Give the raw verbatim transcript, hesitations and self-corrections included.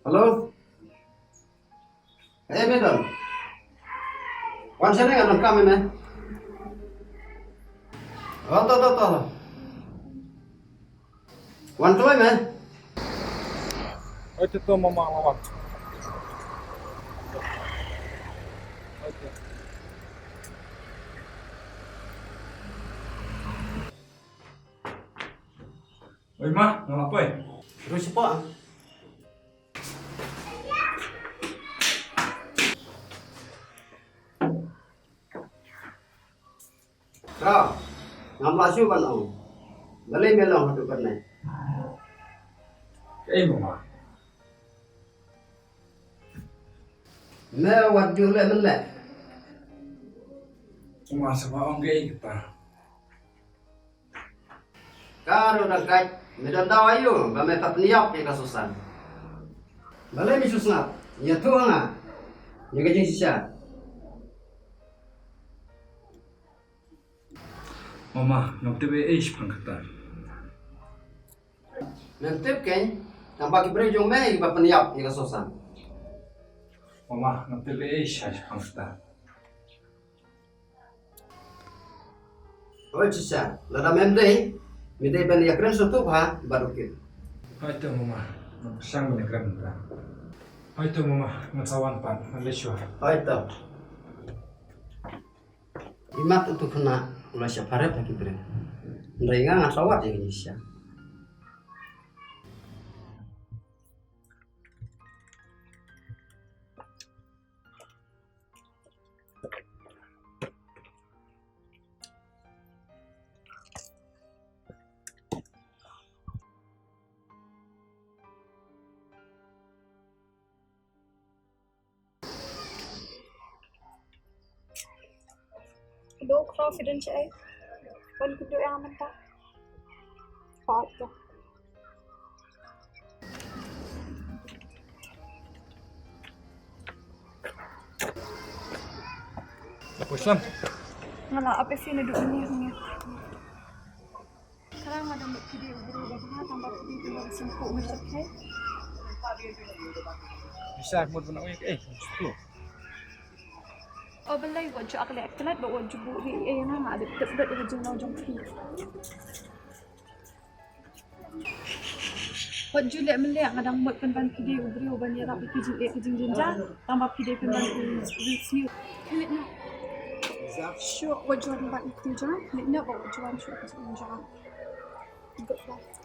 Hello. Hey, Medon. Wan shane nga donkam ïa me. Oh, to, to, to. Wan kloi me. Oi, to, to, mama, mama. Oi, to. Oi, ma, nga la poi. Ruh shapoh. Bro, ngam lah shuh ban ong. Balei me long haduh katne? Kaei, mama? Me wat ju leh men leh. Mama, sa ma ong kaei kata? Ka ruh dang kait, me don daw aïu ba me pat pynïap ïa ka Susan? Balei me shu sngap? Ïathuh ha nga ïa ka jingshisha. Mama, ngam tip ei ei shaphang kata. Mem tip kein, tang ba ki briew jong me kiba pynïap ïa ka Susan. Mama, ngam tip ei ei shisha shaphang kata. Hooid shisha, lada mem dei, me dei ban ïakren sngewthuh bha bad u Kit. Hooid to mama, nga pyrshang ban ïakren bha. Hooid to mama, ngan sa wan pat, ngan leit shuwa. Hooid to. Imat utu u khynnah u la shah pharep ha ki briew. Hynrei nga ngan sa wad ïa kane shisha. Hello, khublei shibun shaei. Wan kynduh ïa nga mynta. Hooid to. Poi slem. Nga la ap ïa phi naduh mynne hangne. Khlem nga dang mut phi dei u briew uba bha, tang ba phi dei u briew uba sngewthuh, me sngewthuh. Bisa mut ban ong ïa kaei, sngewthuh. O balei wat ju act leh klet, ba wat ju buh ri ei ei na, nga dei tip beit ïa ka jinglaw jong phi. Wat ju leh mleh, nga dang mut pynban phi dei u briew ban ïarap ïa ki jingeh ki jingjynjar, tang ba phi dei pynban u riewsniew. Leit noh. Shuh, wat ju wan ban ïa ki jingeh, leit noh, wat ju wan shuh ki jingeh. Goodbye.